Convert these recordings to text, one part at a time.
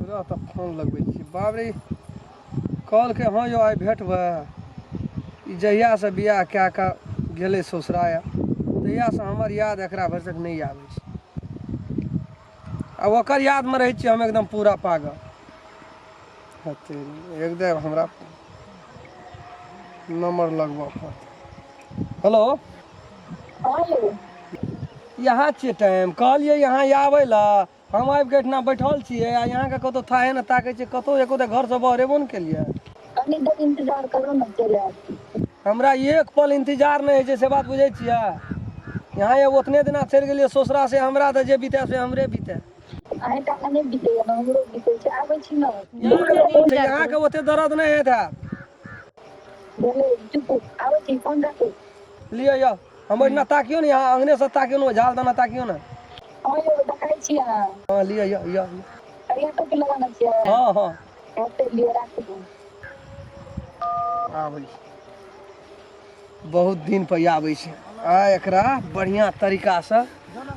रह तऽ फोन लगबै छी बाप रे कहलकै हँ यौ आइ भेटबै ई जहियासँ बियाह कए कऽ गेलै ससुराया तहियासँ हमर याद एकरा भरिसक नहि आबै छै आ ओकर यादमे रहै छियै हम एकदम पूरा पागल हते एकदम हमरा नंबर लगबऽ पड़त हेलो यहाँ छियै टाइम कहलियै यहाँ आबै लए हम आबि कऽ एहिठिना बैठल छियै आ यहाँके कतहु थाहे ने ताकै छियै कतहु एको तऽ घरसँ बहरेबो ने केलियै कनी देर इंतजार करू ने चलि आयब हमरा एक पल इंतजार नहि होइ छै से बात बुझै छियै यहाँ ये ओतने दिना चलि गेलियै ससुरा से हमरा तऽ जे बीतै से हमरे बीतै अहीं टा नहि बीतैया ने हमरो बीतै छै आबै छी ने अहाँके ओते दर्द नहि होइत हैत भेलै चुप आबै छी फोन राखू लिअ यौ हम ओहिना ताकियौ ने यहाँ अङ्गनेसँ ताकियौ ने झाल दाना ताकियौ ने हँ यौ देखै छी अहाँ हँ लिअ यौ यौ करिया टोपी लगाने छियै हँ हँ हेतै लिअ राखू आबै छै बहुत दिन पर आबै छै आ एकरा बढ़िआँ तरीकासँ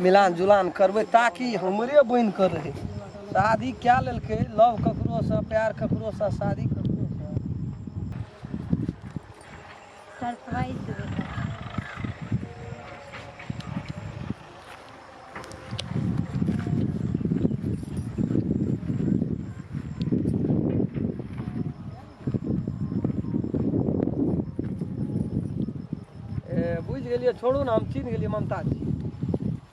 मिलान जुलान करबै ताकि हमरे बनि कऽ रहै शादी कए लेलकै लव ककरोसँ प्यार ककरोसँ शादी ककरोसँ सरप्राइज देबै ए बुझि गेलियै छोड़ू ने हम चिन्ह गेलियै ममता जी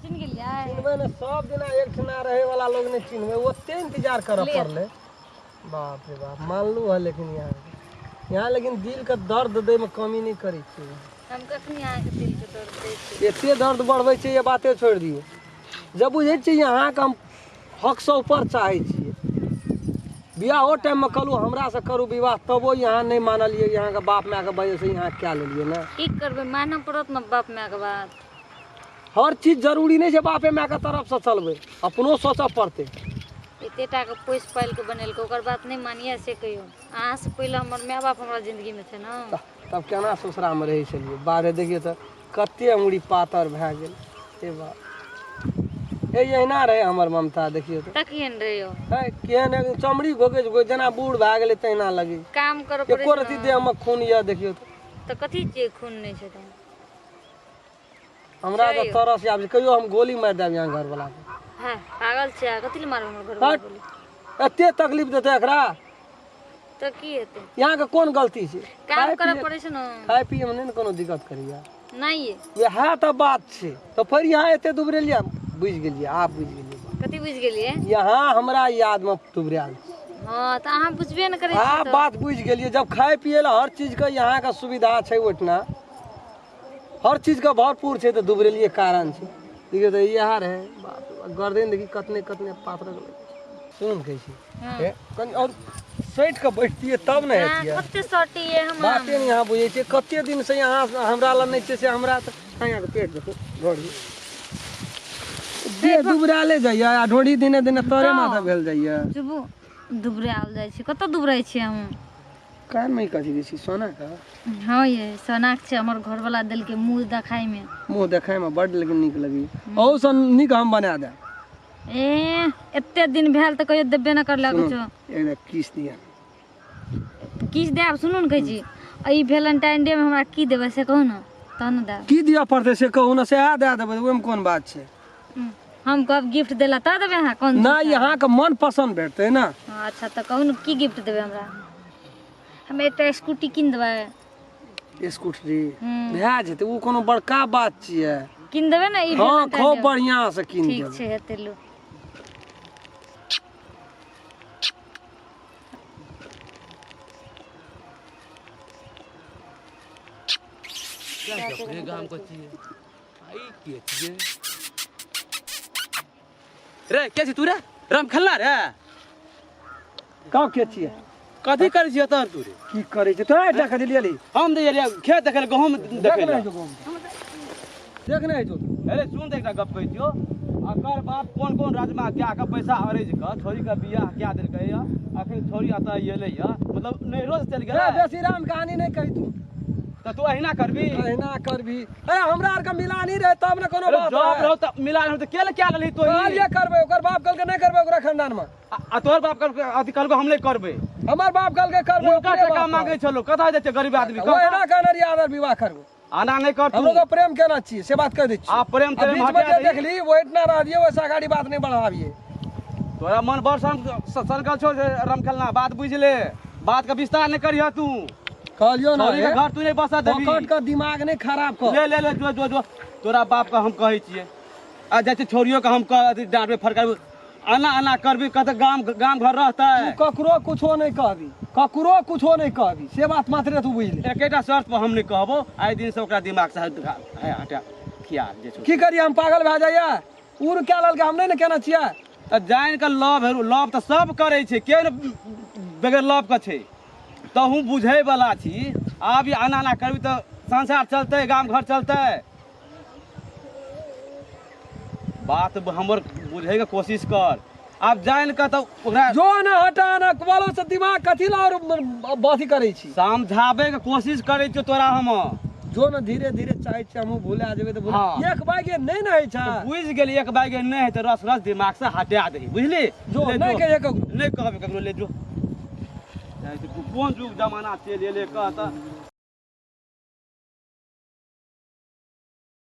चिन्ह गेलियै चिन्हबै ने सब दिना एक ठिना रहै वाला लोग नहि चिन्हबै ओते इंतजार करऽ लिअ। पड़लै बाप रे बाप मानलू है लेकिन यहाँ यहाँ लेकिन दिल के दर्द दै में कमी नहि करै छियै हम कखनी अहाँके दिल के दर्द दै छी एते दर्द बढ़बै छै ये बाते छोड़ि दियौ जब बुझै छियै अहाँके हम हकसँ ऊपर चाहै छियै बियाहो टाइममे कहलहुँ हमरासँ करू विवाह तबो यहाँ नहि मानलियै अहाँके बाप मायके वजहसँ यहाँ कए लेलियै ने की करबै मानऽ पड़त ने बाप मायके बात हर चीज जरूरी नहि छै बापे मायके तरफसँ चलबै अपनो सोचऽ पड़तै एते टाके पोसि पालि कऽ बनेलकै ओकर बात नहि मानिए से कहियौ अहाँसँ पहिले हमर माय बाप हमरा जिन्दगीमे छै ने तब केना ससुरामे रहै छलियै बाहरे देखियौ तऽ कते अङ्गुरी पातर भए गेल हे बाप हे एहिना रहै हमर ममता देखियौ तऽ तकियन रहियो है केहन एकदम चमड़ी घोकै छै जेना बूढ़ भए गेलै तहिना लगै काम करऽ पड़ै एको छै रति ने। देहमे खून यऽ देखियौ तऽ तऽ कथी छियै खून नहि छै तऽ हमरा तऽ छै। तरस आबै छै कहियो हम गोली मारि देब यहाँ घरवला के हँ पागल छै कथी लए मारबै हमर घरवला हट। गोली एते तकलीफ देतै एकरा तऽ की हेतै यहाँके कोन गलती छै काम खाय करऽ पिए पड़ै छै ने खाय पियैमे नहि ने कोनो दिक्कत करैया नहि ये इएह तऽ बात छै तऽ फेर यहाँ एते दुबरेलियै बुझि गेलियै आब बुझि गेलियै कथी बुझि गेलियै यहाँ हमरा यादमे दुबरायल छै। हँ तऽ अहाँ बुझबे ने करै छियै आब तऽ बात बुझि गेलियै जब खाय पियै लए हर चीजके यहाँके सुविधा छै ओहिठिना हर चीजके भरपूर छै तऽ दुबरेलियै कारण छै देखियौ तऽ इएह रहै बाप रे बाप, गर्दन देखी कतने कतने पातर सुन कहै छी हे, कनि आओर सटि कऽ बैठतियै तब ने हेतियै कते सटियै हम बाते नहि अहाँ बुझै छियै कते दिनसँ अहाँ हमरा लग नहि छै से हमरा तऽ अहाँके पेट देखू ढोरी देह दुबराले जाइए आ ढोरी दिने दिने तोरे माथा भेल जाइए चुपू दुबरायल जाइ छै कतऽ दुबराइ छियै हम कानमे कथी दै छी सोना के हँ ये सोनाक छै हमर घरवला देलकै मुँह देखाइमे मुँह देखैमे बड्ड लेकिन नीक लगैए अहूसँ नीक हम बना देब ए एते दिन भेल तऽ कहियो देबे नहि करलक सुनू कुछो एकटा किस दिअ किछु देब सुनू ने कहै छी ई वेलेंटाइन डे मे हमरा की देबै से कहू ने तहन ने देब की दिअ पड़तै से कहू ने सएह दए देबै ओहिमे कोन बात छै हम कहब गिफ्ट देला तऽ देबै अहाँ कोन नहि अहाँके मन पसन्द भेटतै ने हँ, अच्छा तऽ कहू ने की गिफ्ट देबै हमरा हम एकटा स्कूटी कीन देबै स्कूटरी भए जेतै ओ कोनो बड़का बात छियै कीन देबै ने ई हँ Valentine खूब Day? बढ़िआँ से कीन ठीक देबै छै हेतै लू अपने गाम के छियै आ ई के छियै रे के छी तू रे राम खेलना रे गाँव के छियै कथी करै छी एतऽ तू रे की करै छै तोरा एकटा कथी लियली हम तऽ एलियै खेत देखै लए गहूँम देखै लए देख नहि जो अरे सुन तऽ एकटा गप कहै छियौ अकर बाप कोन कोन राजमा कए कऽ पैसा अरैज कऽ छोरी के बियाह कए देलकै यऽ अखन छोरी एतऽ एलै यऽ मतलब नैहरो से चलि ए गेलै बेसी राम कहानी नहि कही तू तऽ तू अहिना करबी अहिना करबी ए हमरा आर के मिलानी रहे तब ने कोनो अरे बात जॉब रहे। रहो तऽ मिला रहो तऽ के ले कए लेलही तू कहलियै करबै ओकर बाप कहलकै नहि करबै ओकरा खानदान में आ तोहर बाप कहलको अथी कहलको हम नहि करबै। हमर बाप कहलकै करबै। हुनका ओकरे टका बाप मांगै छलो, कतऽ जेतै गरीब आदमी? कहलकै। ओहिना कहने रहियै आदर विवाह करबै। आना नहि कर तू। हमरो के प्रेम केना छियै से बात कहि दै छी। आ प्रेम आ त्रेम बीच में हटा जे दही। देखली वो इतना रह दिए, वैसा गाड़ी बात नहीं बढ़ाबिए। तोरा मन बड़ सनकल छौ जे रमखेलना, बात बुझि ले, बात के विस्तार नहि करिह तू। कहलियो ना छौरी के रे, घर तू नहि बसऽ देबही। पकड़ के दिमाग नहीं खराब कर। ले ले ले, जो जो जो, तोरा बाप के हम कहै छियै आ जाइ छै छौरियो के हम कह अथी डाँटबै फटकारबै, आना आना करबी कतऽ गाम गाम घर रहतै। तू ककरो कुछो नहीं कहबी, ककरो कुछो नहीं कहबी, से बात मात्र तू बुझि ले। एकेटा शर्त पर हम नहि कहबो, आइ दिन से ओकरा दिमाग से हटा खियाल जे छौ। की करिए हम पागल भए जाइए? उड़ क्या ललके हम नहीं ने केना छियै। तऽ जानि कऽ लव हेरू, लव तऽ सब करै छै, के ने बगैर लव के छै? तहूँ बुझै वाला छी। आब ई आना आना करबी तऽ संसार चलतै, गाम घर चलतै? बात हमर बुझैके कोशिश कर। आब जानि कऽ तऽ ओकरा जो ने हटा ने बोलो से दिमाग कथी ला और अथी करै छी। समझाबैके कोशिश करै छियौ तोरा हम। जो ने धीरे धीरे चाहै छियै हमहूँ भुला जेबै तऽ भुला। हाँ। एक बाइगे नहि ने होइ छै। बुझि गेली, एक बाइगे नहि हेतै, रस रस दिमाग से हटा दही, बुझली? जो ले नहि जो। कहिए ककरो। नहि कहबै ककरो, ले जो। जाइ छी, कोन युग जमाना चलि एलै कह तऽ।